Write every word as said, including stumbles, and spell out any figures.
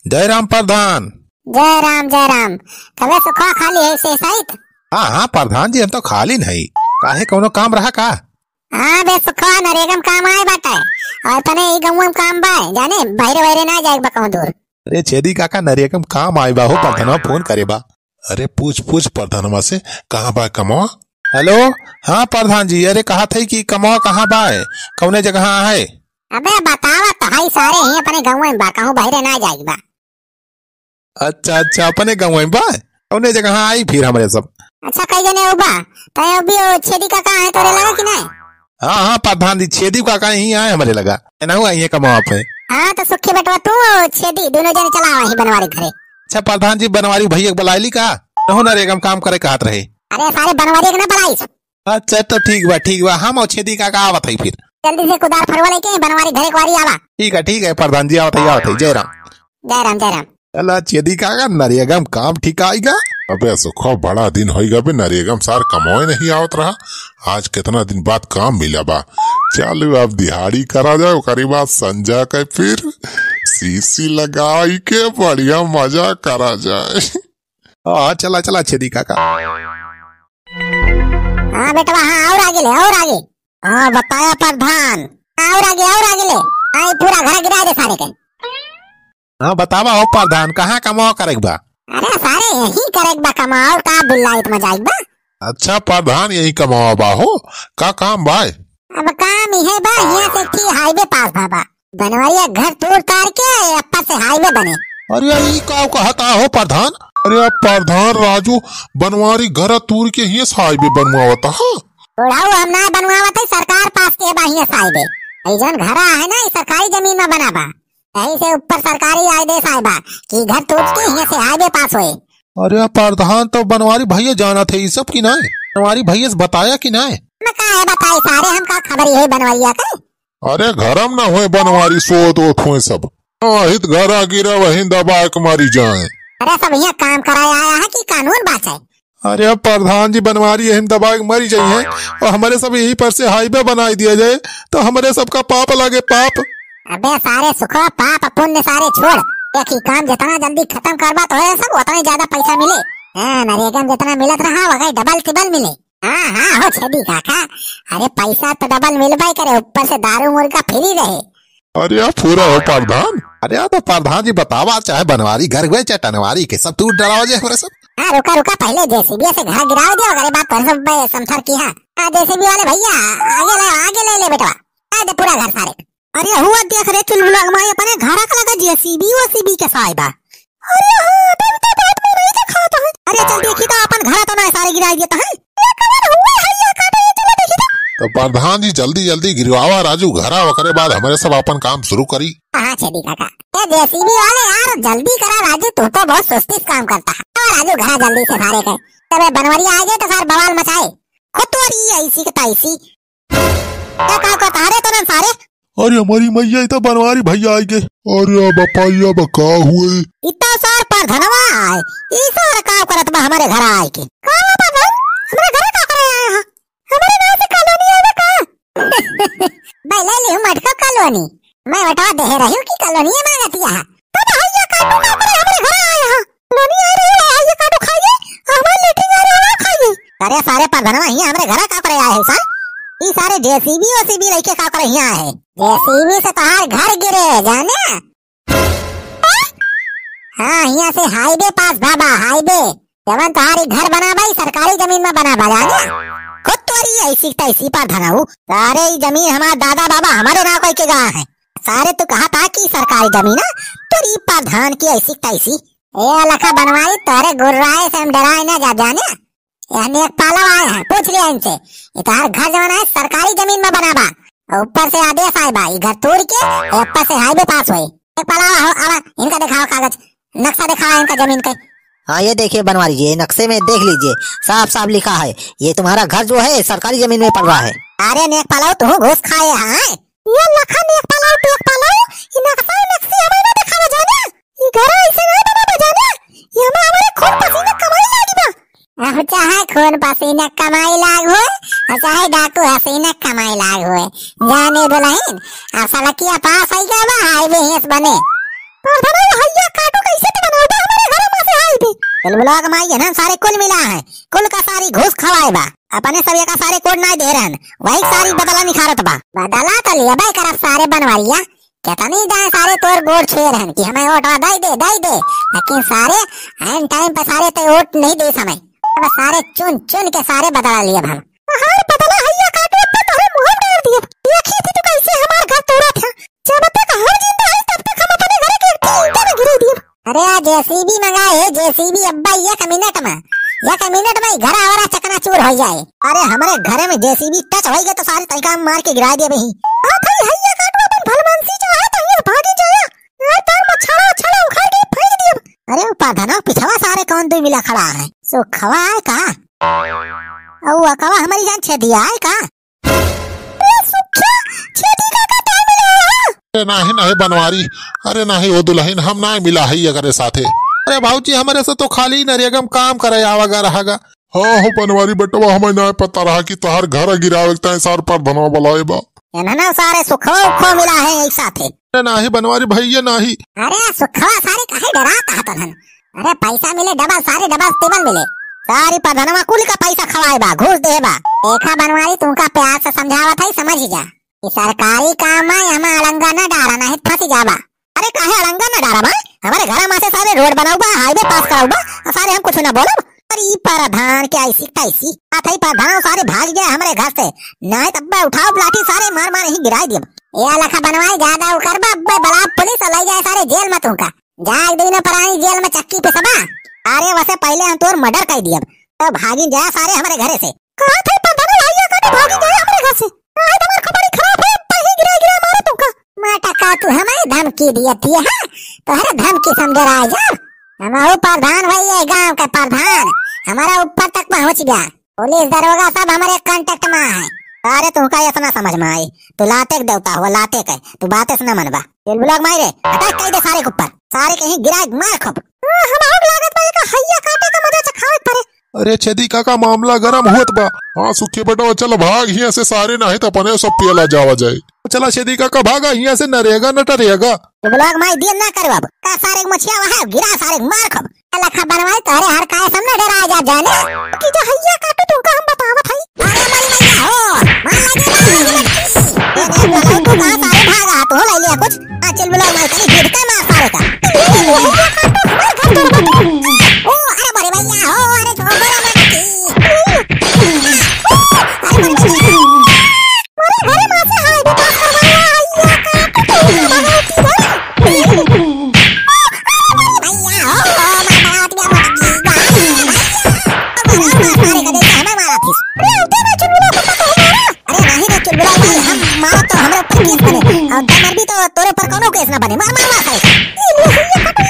जय राम प्रधान। जय राम, जय राम। कबे सुखवा खाली है से सहित? हाँ, हाँ प्रधान जी, हम तो खाली नहीं। काहे, कौनो काम रहा का? हाँ बे सुखवा, नरेगा में काम आए बाटे। और तने ई गौवा में काम बा, जाने, बहरे वहरे ना जाए बा कहूँ दूर। अरे छेदी काका, नरेगा में काम आए बा हो, प्रधानवा फोन करे बा। अरे पूछ, पूछ प्रधानवा से, कहाँ बा कमवा? हेलो, हाँ प्रधान जी, अरे कहा थे कि कमवा कहाँ बा, कौने जगह है? अबे बतावा तो हई सारे, ही अपने गौवा में बा, कहूँ बहरे ना जाए बा। अच्छा, अच्छा, अपने गौवा में बा, कौने जगह आई फिर हमरे सब। अच्छा, कई जने उबा, तय अभी ओ छेदी काका है तोरे लगा कि नहीं? हाँ, हाँ प्रधान जी, छेदी काका ही आए हमरे लगा, एनहू आई है कमवा पे। हाँ तो सुखी बेटवा, तू ओ छेदी, दोनों जने चला आवा ही बनवारी घरे। अच्छा प्रधान जी, बनवारी भैया के बुलाइली का? नहु नरेगा में काम करे कहत रहे। अरे सारे बनवारी के ना बुलाइस। अच्छा तो ठीक बा, ठीक बा, हम और छेदी काका आवत है फिर। जल्दी से कुदार फरवा लेके बनवारी घरे कुआरी आवा। ठीक है, ठीक है प्रधान जी, आवत है, आवत है। जय राम। जय राम, जय राम। अला छेदी काका, नरेगा में काम ठीक आइगा? अबे सुखो, बड़ा दिन होइगा बे, नरेगा में सार कमोए नहीं आवत रहा। आज कितना दिन बाद काम मिला बा। चलो अब दिहाड़ी करा जाए, ओकरी बाद संझा के फिर सीसी लगाई के बढ़िया मजा करा जाए। हाँ, चला, चला छेदी काका। हाँ बेटवा, हाँ, और आगे ले, और आगे। हाँ, बताया प्रधान। हाँ, और आगे, और आगे ले। हाँ, ये पूरा घर गिरा दे सारे के। हाँ, बतावा हो प्रधान, कहाँ कमावा करेक बा? अरे सारे, यही करेक बा कमावा, और का बिल्ला इतना जाइक बा? अच्छा प्रधान, यही कमावा बा हो, का काम बा? अब काम इहे बा, यहाँ से एक ठी highway pass भा बा। बनवरिया घर तोड़ तार के ऊपर से highway बने। अरे यार, ई का कहता हो प्रधान? अरे यार प्रधान राजू, बनवारी घर तोड़ के हियाँ से highway बनवावता, हाँ? बुढ़ऊ, हम ना बनवावत है, सरकार pass के बा हियाँ से highway। ई जौन घरा है ना, ई सरकारी जमीन में बना बा। यही से ऊपर सरकारी आदेश आए बा कि घर तोड़ के हियाँ से highway pass होए। अरे प्रधान, तो बनवारी भैया जानत है ई सब कि नाय? बनवारी भैया से बताया कि नाय? हम का है बताई सारे, हम का खबर है बनवरिया के? अरे घरम न होए बनवारी, सोत ओत होए सब। वही त घरा गिरा वही दबा के मरी जाए। अरे सब यहाँ काम कराए आया है कि कानून बाँचे? अरे प्रधान जी, बनवारी यही दबा के मरी जाइए और हमरे सब यही पर से highway बनाई दिया जाए तो हमरे सबका पाप लागे, पाप। अबे सारे सुखो, पाप पुण्य सारे छोड़, एक ही काम जितना जल्दी खतम करबा तो है सब उतना ज्यादा पैसा मिले। हाँ, नरेगा में जितना मिलत रहा वही double triple मिले। हाँ, हाँ, हो छेदी काका, अरे पैसा तो double मिलबे करे, ऊपर से दारू मुर्गा free रहे। अरे यार, पूरा हो प्रधान। अरे यार, तो प्रधान जी बतावा, चाहे बनवारी घर हुए, चाहे टनवारी के, सब तू डरावा जे हमरे सब। हाँ, रुका, रुका, पहले JCB से घर गिरावा दे, ओकरे बाद तोरे सब बे-, समथर की। हाँ, हाँ, JCB वाले भैया, आगे ले, आगे ले ले बेटवा, आ दे पूरा घर सारे। अरे हुआ देख रे चुलबुला माई, अपने घर का लगा JCB OCB के साइबा। अरे हाँ, तब तो बात में नहीं देखाता है। अरे चल देखी तो अपन घर तो ना सारे गिराई देता है। ये कवन हुआ है, ये काटा, ये चलो देखी तो। तो प्रधान जी जल्दी जल्दी गिरवावा राजू घरा, ओकरे बाद हमरे सब अपन काम शुरू करी। हाँ छेदी काका, ये JCB वाले यार जल्दी करा राजू, तू तो बहुत सुस्ती से काम करता है। तो राजू घरा जल्दी से सारे के, तबे बनवरिया आ गए तो सार बवाल मचाए। खुद तो ये ऐसी के तैसी। का, का, का, कहाँ रे तोरन सारे? अरे हमारी मैया, ई तो बनवारी भैया आइगे। अरे बापा, ये अब का हुए? इतना सार परधनवा आए, ई सार का करत बा हमारे घर आए के? का बा प्रधान? हमारे घर का करे आए हैं? हमारे नाम से कॉलोनी आवे का? भाई ले ली हूँ मटका कॉलोनी। मैं बता दे रही हूँ कि कॉलोनी मांगती है। तो भैया काटू का करे हमारे घर आए हैं? कॉलोनी आ रही है, आइए काटू खाइए, हमारे लेटरिन आ रहा है खाइए। अरे सारे परधनवा हियाँ हमरे घरा का करे आए हैं सन? ई सारे JCB OCB लेके का करे हियाँ आए हैं? JCB से तोहार घर गिरे, जाने? हाँ, हियाँ से highway pass भा बा, highway। जवन तोहार ई घर बना बा, ई सरकारी जमीन में बना बा, जाने? खुद तोरी ऐसी तैसी परधनऊ। सारे ई जमीन हमार दादा बाबा हमारे नाव कइके गवा है। सारे तू कहा था कि सरकारी जमीन है, तोरी परधान की ऐसी तैसी। ए लखा बनवारी, तोरे गुर्राए से हम डराए ना जा जाने। यह नेक पालव आए हैं, पूछ लिया इनसे। ये तोहार घर जवन है सरकारी जमीन में बना बा, और ऊपर से आदेश आए बा, ये घर तोड़ के ये ऊपर से highway pass होए। नेक पालव हो, आवा, इनका दिखाओ कागज, नक्शा दिखाओ इनका जमीन के। हाँ, ये देखिए बनवारी जी, ये नक्शे में देख लीजिए, साफ साफ लिखा है, ये तुम्हारा घर जो है सरकारी जमीन में पड़ रहा है। अरे नेक पालव, तू घूस खाए हैं? ये लखा नेक पालव, टेक पालव, ई नक्शा नक्शी हमें ना दिखावा जाने। ई घर ऐसे ना बना बा जाने। ई हमें हमारे खून पसीना कमाई लागी बा। अब चाहे खून पसीना कमाई लाग होए, और चाहे डाकू हसीना कमाई लाग होए। जाने दुल्हन, अब सड़किया पास आई गया बा, highway हेस बने। परधनऊ, हैया काटू चुलबुलवा के माई है ना, सारे कुल मिला है, कुल का सारी घूस खवाए बा। अपने सब एका सारे कोड नाहीं दे रहन, वही सारी बदला निखारत बा। बदला तो लेबे करब सारे बनवारिया, केतनी दाएँ सारे तोर गोड़ छुए रहन कि हमें वोट दे दे, दे दे, लेकिन सारे ऐन टाइम पे सारे ते वोट नहीं दे समय। अब सारे चुन चुन के सारे बदला लेब हम। हमार बदला हैया काटो, अब तो तोहरे मुंह में डाल दिए। देखी थी तू कैसे हमार घर तोड़ा था। जब तक हम जिंदा है, तब तक हम अपने घर के एक ईंटा न गिरे दिए। अरे, आ जेसीबी मंगाए है, जेसीबी अब्बा एक मिनट में, एक मिनट में ही घर आवारा चकनाचूर हो जाए। अरे, हमरे घरे में जेसीबी टच होइगे तो सारे तरीका में मार के गिरा देबे ही। हाँ भाई, हैया काटो, अपन भलमानसी जो है तो ये भागी जाया। यार, तार मछाड़ा, छाड़ा उखाड़ के फेंक दिए। अरे, ऊपर धना पिछवा सारे कौन दो मिला खड़ा है? सो खवा है का? अउ अकवा हमारी जान छेदिया है का? अरे सुखिया, छेदी काका तो मिला है। अरे नाहीं, नाहीं बनवारी, अरे नाहीं वो दुलहिन, हम नाहीं मिला है एकरे साथे। अरे भौजी, हमरे से तो खाली नरेगा में काम करे आवागा रहागा। हाँ हो बनवारी बेटवा, हमें नाहीं पता रहा कि तोहार घर गिरावे के ताईं सार परधनवा बुलाए बा। एन्हना सारे सुखवा उखवा मिला है एक साथे। अरे नाहीं बनवारी भैया नाहीं। अरे सुखवा सारे काहे डरात हतन हन? अरे पैसा मिले डबल, सारे डबल टेबल मिले। सारी परधनवा कुल का पैसा खवाए बा, घूस दे बा। देखा बनवारी, तुमका प्यार से समझावत है, समझ जा कि सरकारी काम में हमें अड़ंगा न डारा, नहीं फंस जाबा। अरे काहे अड़ंगा न डारा बा? हमारे घर में से सारे रोड बनाऊ बा, हाईवे पास कराऊ बा, और सारे हम कुछ ना बोलब। अरे ई परधान के ऐसी तैसी। आ थई परधान सारे भाग गए हमरे घर से। नाहीं तब उठाओ लाठी सारे मार मार यहीं गिराई दियब। ए लखा बनवाई ज्यादा उकर बा, अब्बे बला पुलिस और ले जाए सारे जेल में तुमका। जाग दिन परानी जेल में चक्की पे सबा। अरे वसे पहले हम तोर मर्डर कर दियब। तो भागी जा सारे हमरे घरे से। कहा थे परधान भैया का तो भागी गए हमरे घर से। आज हमार खोपड़ी खराब है, अब ही गिरा गिरा मारो तुमका। माटा का तू हमें धमकी दिया थी, हाँ? तोहरे धमकी समझ रहा है जब? हमारो परधान भाई है, गांव का परधान, हमारा ऊपर तक पहुंच गया। पुलिस दरोगा सब हमारे कांटेक्ट में है। अरे तुमका इतना समझ में आई, तू लाते के देवता हुआ, लाते के, तू बातें से न मनबा। चुलबुला के मारे, अटैक कर दे सारे के ऊपर, सारे के ही गिरा के मार खूब। हाँ, हम आग लागत बा, एका हैया काटे का मजा चखावे पड़े। अरे छेदी काका, मामला गरम होत बा। हाँ सुखी बेटवा, चल भाग हियां से सारे, नाहीं तो अपने सब पेला जावा जाए। चला छेदी काका, भागा हियां से, नरेगा न टरेगा। चुलबुला के माई दिया ना करब, का सारे के मछिया वहाँ गिरा सारे के मार खूब। लखा बनवाई तोहरे हर काय सामने डरा जा जाने। कि जो हैया काटो तुमका हम बतावत हई। अरे मरी मैया हो, मार लगे, मार लगे, लगे। ए, ए, तू कहाँ सारे भागा, तू ले लिया कुछ? आ, चुलबुला मार, चली, गिर के मार सारे का। हैया काटो, हमार घर तोड़ बा। ओ, अरे मरी मैया हो, अरे छोड़ दे रे मटकी। ओ, अरे मरी मैया। मोरे घरे माँ से हाय विकास करवाया, हैया काटो, तुमका भगवती हो। भैया हो, मार बरात में मटकी गाड़ी है, भैया। अरे मार सारे का देख, हमें मारा थी। अरे, उठे ना, चुलबुला को पकड़ मारा। अरे नाहीं रे चुलबुला भाई, हम मारा तो हमरे ऊपर केस बने। और तो मर भी तो तोरे ऊपर कौनो केस ना बने। मार, मार, मार सारे का। ये, ये, ये पकड़